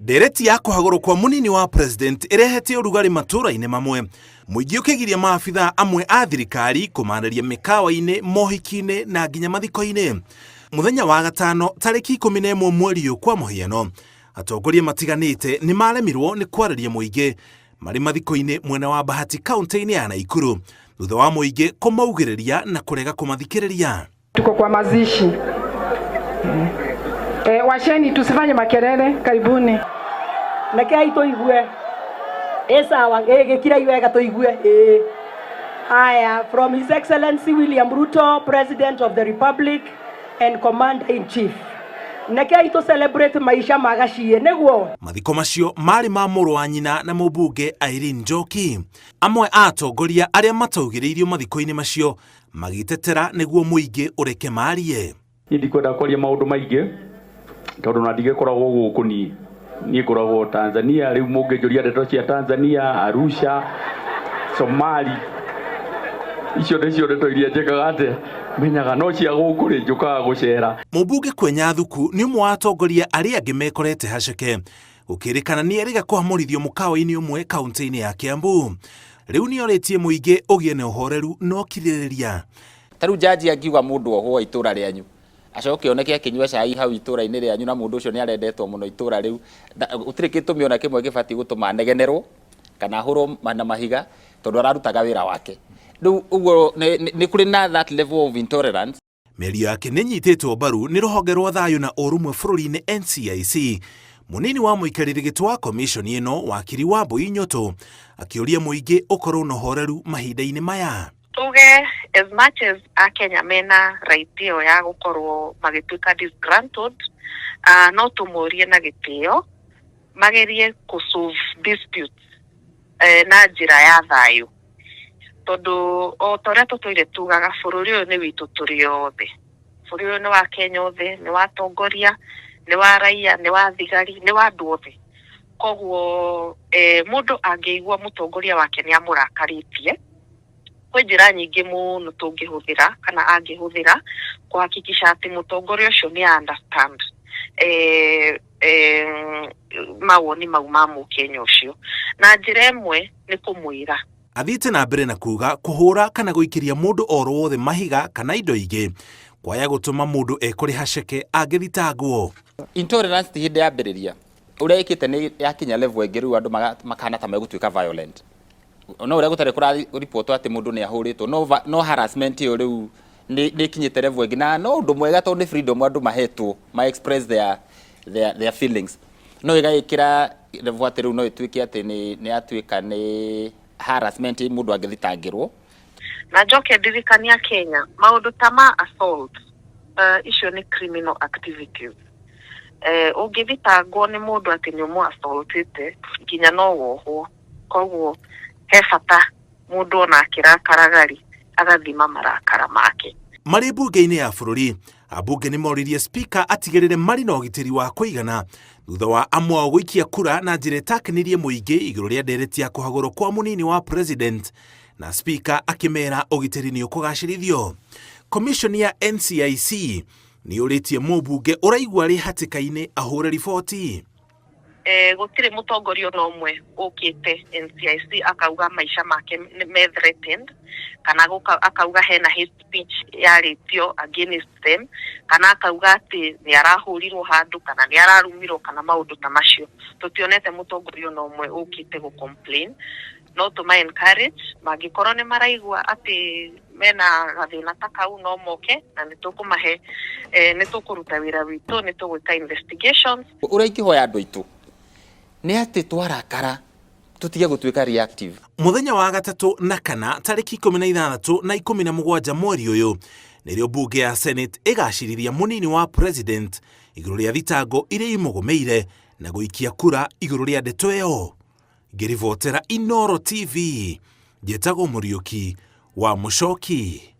Ndereti ya kũhagũrwo kwa mũnini wa president ĩrehete ũrugarĩ matũũra-inĩ mamwe, mũingĩ ũkĩgiria maabithaa amwe a thirikari kũmarĩria mĩkawa-inĩ, mohiki-inĩ na nginya mathiko-inĩ. Mũthenya wa gatano tarĩki 11 mweri ũyũ kwa mũhiano, atongoria matiganĩte nĩ maremirwo nĩ kwarĩria mũingĩ marĩ mathiko-inĩ mwena wa Bahati kaunti-inĩ ya Naikuru thutha wa mũingĩ kũmaugĩrĩria na kũrega kũmathikĩrĩria. Tuko kwa mazishi. Washeni tusifanye makelele, karibuni. Rekei tũigue. Ĩ sawa, ĩ gĩkirei wega tũigue. Ĩ. Haya, from His Excellency William Ruto, President of the Republic and Commander in Chief. Rekei tũ celebrate maisha ma Gaciĩ, nĩguo? Mathiko macio marĩ ma mũrũ wa nyina na mũmbunge Irene Njoki. Amwe a atongoria arĩa mataugĩrĩirio mathiko-inĩ macio magĩtetera nĩguo mũingĩ ũreke marie. Niĩ ndikwenda kwaria maũndũ maingĩ tondũ na ndigĩkoragwo gũkũ niĩ niĩ ngoragwo Tanzania. Rĩu mũngĩnjũria ndeto cia Tanzania, Arusha, Somali, icio nĩcio ndeto iria njĩkaga atĩa menyaga, no cia gũkũ rĩ njũkaga gũcera. Mũmbunge Kwenya Thuku nĩ ũmwe wa atongoria arĩa angĩ mekorete haceke gũkĩrĩkana nĩ erĩga kũhamũrithio mũkawa-inĩ ũmwe kaunti-inĩ ya Kiambu. Rĩu nĩ orĩtie mũingĩ ũgĩe na ũhoreru na ũkirĩrĩria. Ta rĩu jaji angiuga mũndũ ohwo itũra rĩanyu acoke oneke akĩnyua cai hau itũra-inĩ rĩanyu na mũndũ ũcio nĩ arendetwo mũno itũra rĩu, gũtirĩ gĩtũmi ona kĩmwe gĩbatiĩ gũtũma anegenerwo kana ahũrwo na mahiga tondũ ararutaga wĩra wake. Rĩu ũguo nĩ kũrĩ na that level of intolerance. Mĩario yake nĩ ĩnyitĩtwo mbaru nĩ rũhonge rwa thayũ na ũrũmwe bũrũri-inĩ NCIC. Mũnini wa mũikarĩri gĩtĩ wa komiconi ĩno wakiri Wambui Nyũtũ akĩũria mũingĩ ũkorwo na ũhoreru mahinda-inĩ maya. Tuge as much as Akenya mena right ĩyo ya gũkorwo magĩtuĩka disgruntled, no tũmorie na gĩtĩo magerie kũ solve disputes na njĩra ya thayũ, tondũ o ta ũrĩa tũtũire tugaga, bũrũri ũyũ nĩ witũ tũrĩ othe. Bũrũri ũyũ nĩ wa Kenya othe, nĩ wa atongoria, nĩ wa raia, nĩ wa thigari, nĩ wa andũ othe. Koguo mũndũ angĩigua mũtongoria wake nĩ amũrakarĩtie, kwĩ njĩra nyingĩ mũno tũngĩhũthĩra kana angĩhũthĩra kũhakikisha atĩ mũtongoria ũcio nĩ understand mawoni mau ma mũkenya ũcio. Na njĩra ĩmwe nĩ kũmwĩra. Athiĩte na mbere na kuga kũhũra kana gũikĩria mũndũ oro wothe mahiga kana indo ingĩ kwaya gũtũma mũndũ ekore haceke angĩthitangwo. Intolerance ti hĩndĩ yambĩrĩria, ũrĩa ĩkĩte nĩ yakinya level ĩngĩ rĩu andũ makahana ta megũtuĩka violent. No ũrĩa gũtarĩ kũraribotwo atĩ mũndũ nĩ ahũrĩtwo, no harassment ĩyo rĩu nĩ ĩkinyĩte level ĩngĩ, na no ũndũ mwega tondũ nĩ freedom andũ mahetwo ma express their feelings, no ĩgagĩkĩra level atĩ rĩu no ĩtuĩke atĩ nĩ yatuĩka nĩ harassment mũndũ angĩthitangĩrwo. Na njoke ndirikania Kenya maũndũ ta ma assault, icio nĩ criminal activities. Ũngĩthitangwo nĩ mũndũ atĩ nĩ ũmũ assaultĩte, nginya no wohwo. Koguo he bata mũndũ ona akĩrakaraga rĩ, agathima marakara make. Marĩ mbunge-inĩ ya bũrũri, ambunge nĩ moririe spika atigĩrĩre marĩ na ũgitĩri wa kũigana thutha wa amwe ao gũikia kura na njĩra ĩtakenirie mũingĩ igũrũ rĩa ndereti ya kũhagũrwo kwa mũnini wa president, na spika akĩmera ũgitĩri nĩ ũkũgacĩrithio. Komishoni ya NCIC nĩ yũrĩtie mũmbunge ũraigua arĩ hatĩka-inĩ ahũre riboti. Gũtirĩ mũtongoria ona ũmwe ũkĩte NCIC akauga maica make me threatened, kana akauga hena hate speech yarĩtio against them, kana akauga atĩ nĩ arahũrirwo handũ kana nĩ ararumirwo kana maũndũ ta macio. Tũtionete mũtongoria ona ũmwe ũkĩte gũ complain. No tũma encourage mangĩkorwo nĩ maraigua atĩ mena gathĩna ta kau, no moke na nĩ tũkũmahe, nĩ tũkũruta wĩra witũ, nĩ tũgwĩka investigations. Ũrĩa ingĩhoya andũ aitũ nĩ atĩ twarakara tũtige gũtuĩka reactive. Mũthenya wa gatatũ na kana tarĩki 16 na 17 mweri ũyũ nĩrĩo mbunge ya Senate ĩgacirithia mũnini wa president igũrũ rĩa thitango iria imũgũmĩire na gũikia kura igũrũ rĩa ndeto ĩyo. Ngĩribotera Inooro TV, njĩtagwo Mũriũki wa Mũcoki.